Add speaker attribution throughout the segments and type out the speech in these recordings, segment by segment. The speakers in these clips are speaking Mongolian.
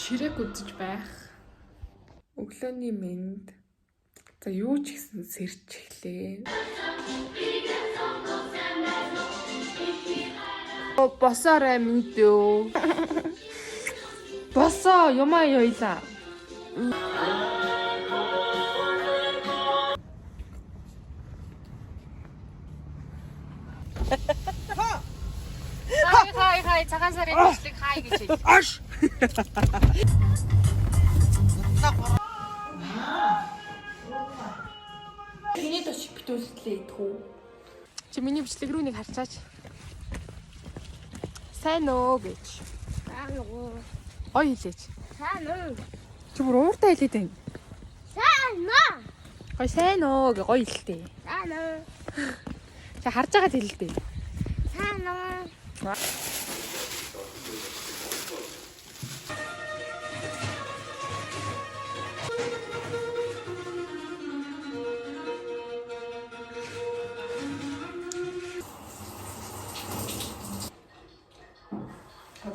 Speaker 1: Ширэг үзэж байх. Өглөөний мэнд. За юу ч гэсэн сэрчихлээ. Босоорой мэндөө. Босоо юмаа ёйлаа. Хай хай хай цагаан сарын бичлэг хай гэж хэл.
Speaker 2: Аш.
Speaker 1: Миний тушиг битүүлслээ идэх үү? Чи миний бичлэг рүү нэг харчаач. Сайн уу гэж.
Speaker 3: Сайн уу.
Speaker 1: Гоё хэлээч.
Speaker 3: Сайн уу.
Speaker 1: Чи бүр ууртай хэлээд байна.
Speaker 3: Сайн уу.
Speaker 1: Гоё сайн уу гэ гоё хэлтэй.
Speaker 3: Сайн уу.
Speaker 1: Чи харж байгаад хэлэлтэй.
Speaker 3: Сайн уу.
Speaker 1: Одоо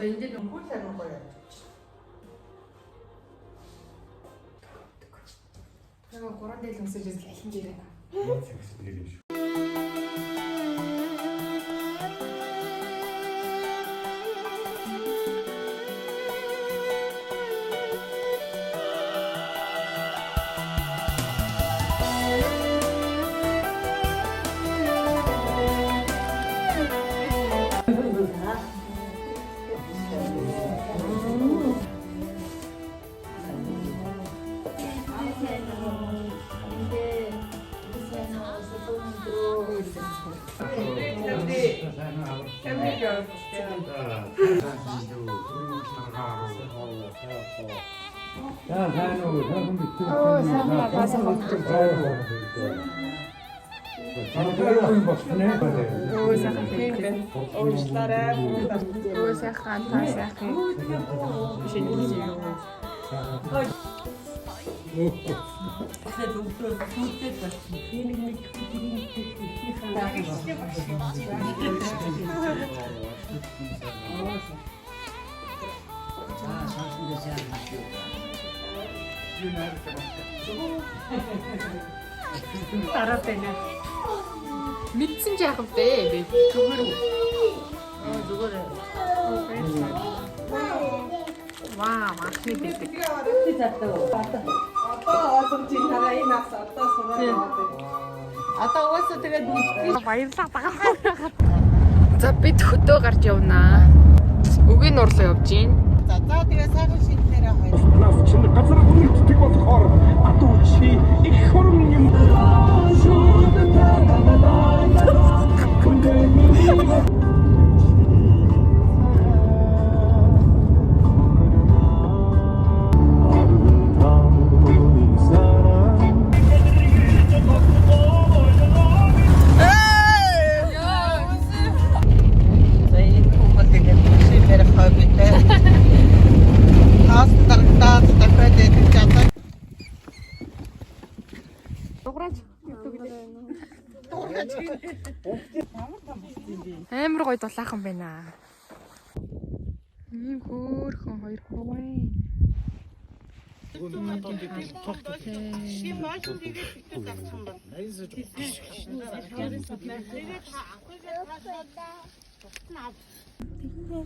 Speaker 1: энэ дээр
Speaker 2: Хүү сайн гоё.
Speaker 1: нэг гурван дээл өмсөж ирсэн алин дээр байна.
Speaker 4: Нэг юм шиг. За сайн уу? Сайхан битүү. Оо, сайн уу. Сайн болсон ээ.
Speaker 1: Өө сайхан
Speaker 2: Тийм байна. Уушлаарай.
Speaker 1: Өө сайхан та сайхан. Биш энэ гэж юм.
Speaker 2: Дараад байна.
Speaker 1: Мэдсэн ч яах вэ? Би зүгээр үү?
Speaker 2: Зүгээр.
Speaker 1: Вау, анхны дэдэг.
Speaker 2: Одоо ойлгож байна. Энэ нас одоо сураад байгаа. Одоо угаасаа тэгээд мэдгүй.
Speaker 1: Баярлалаа дагаа. За бид хөдөө гарч явнаа. Өгийн нурлаа явж гин.
Speaker 2: За за тэгээ сайхан шинэлээрээ хоёр.
Speaker 4: Нас чинь газар үнэлтдэг болохоор адуу чи их хорон юм.
Speaker 2: За энэ хүмүүс тэгээд шинэ барих хоббитэй. Таас дарагдаад дахиад идэх чадаа.
Speaker 1: Дуграач. Амар гоё дулаахан байна. Ийм хөөрхөн хоёр хуваа.
Speaker 2: Шим машин тэгээд битүү зарсан байна.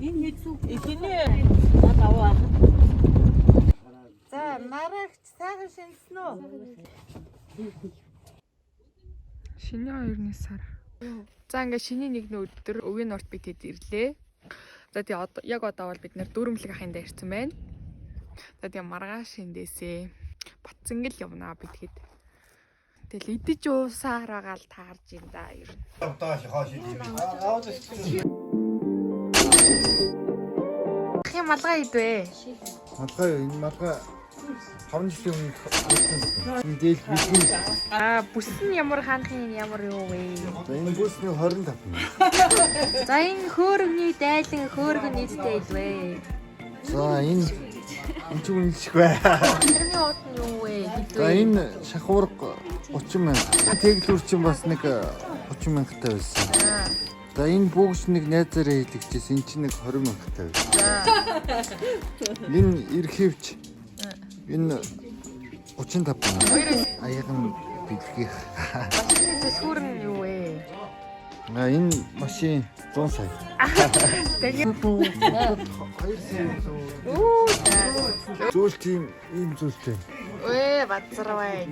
Speaker 2: Энэ хэцүү. За нарагч сайхан шинэлсэн үү?
Speaker 1: Шинэ хоёрны сар. За ингээ шиний нэгний өдөр өвийн нурт бид хэд ирлээ. За тэгээ одоо яг одоо бол бид нэр дүүрэмлэг ахын дээр ирсэн байна. За тэгээ маргааш эндээсээ Батцангэл явнаа бид хэд. Тэгэл идэж уусаар байгаа л таарж юм да ер нь. Ахын малгай идвэ.
Speaker 5: Малгай юу? Энэ малгай 5 жилийн өмнө хийсэн. Энэ дээл бэлгийн.
Speaker 1: Аа бүс нь ямар хаанхын ямар юу вэ?
Speaker 5: За энэ бүс нэг 25 мянга.
Speaker 1: За энэ хөөргөний дайлан хөөргөн нийтдээ идвэ.
Speaker 5: За энэ энэ ч үнэлшгүй бай.
Speaker 1: Тэрний уут нь юу вэ?
Speaker 5: За энэ шахуурга 30 мянга. Тэглүүр чинь бас нэг 30 мянгтай байсан. За энэ бүгс нэг найзаараа хийлгэжээс эн чинь нэг 20 мянгатай байв. Энэ эрхэвч. Энэ 35 мянга. Аяган бэлгийх.
Speaker 1: Машины түлхүүр нь юу вэ?
Speaker 5: А энэ машин 100 сая.
Speaker 1: Тэгээ
Speaker 5: 2 сая
Speaker 1: үү.
Speaker 5: Зүйл тийм ийм зүйлтэй.
Speaker 1: Ээ базарвай.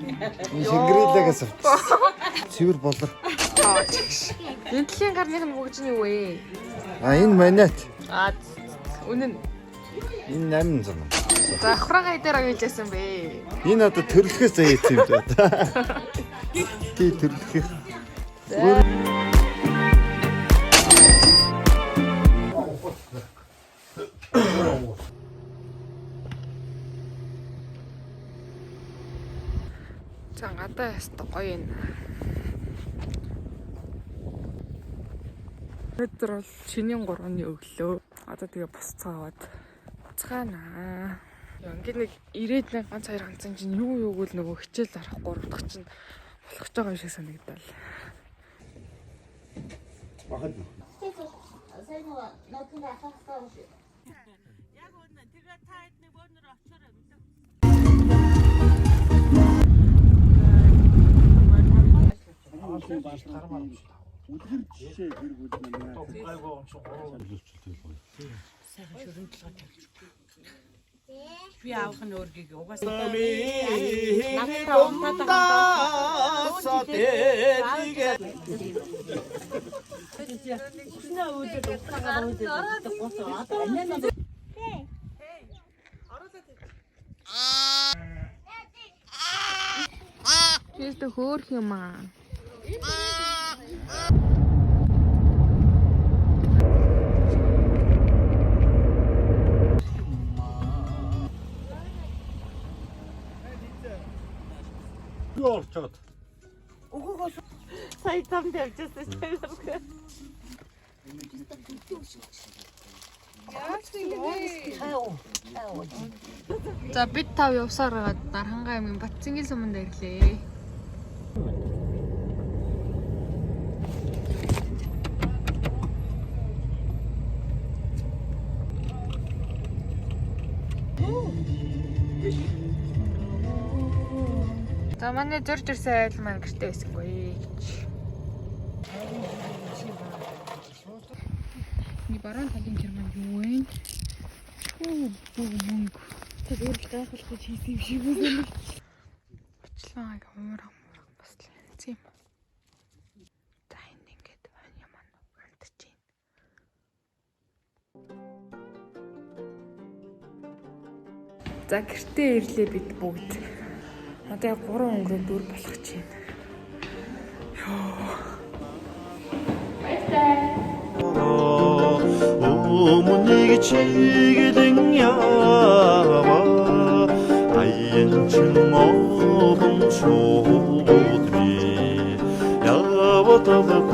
Speaker 5: Энэ Шангрилагаас авчихсан. Цэвэр болор.
Speaker 1: Энэ талын гарных нь бүгж нь юу вэ?
Speaker 5: А энэ манайт.
Speaker 1: А үнэн.
Speaker 5: Энэ 800 мянга.
Speaker 1: За хураагаа дээр оюулжсэн бэ.
Speaker 5: Энэ одоо төрлөхөөс заяац юм да. Тий төрлөх.
Speaker 1: За гадаа яста гоё юм. Өнөөдөр бол шинийн 3-ны өглөө. Одоо тэгээ босцоогоод буцгаанаа. Яа, Ингээд нэг ирээд нэг ганц хоёр ганцхан чинь юу юуг л нөгөө хичээл зарах 3 дахь чинь болох ч байгаа юм шиг санагдал.
Speaker 2: Би авах нь өөргийг угаасаа
Speaker 1: Чистэ хөөх юм аа.
Speaker 4: Юу орчоод?
Speaker 2: сая там тавьчихсан чинь.
Speaker 1: За бид тав явсаар байгаад Дархангаа аймгийн Батцангийн суманд ирлээ. За манай зурж ирсэн айл маань гэртээ байсангүй гэж. Миний баруун талын гэр маань юу вэ? Хүү бүх мөнгө. Тэр өөр гайхалтай хийсэн юм шиг байна. Очлон аг умар умар бас л юм. За энд ингээд байна юм аа унтаж байна. За гэртээ ирлээ бид бүгд. Одоо яг 3 өнгөрөө 4 болох чинь.
Speaker 6: Өмнөг чиглэн яава Аян чин обон шууд би Яватал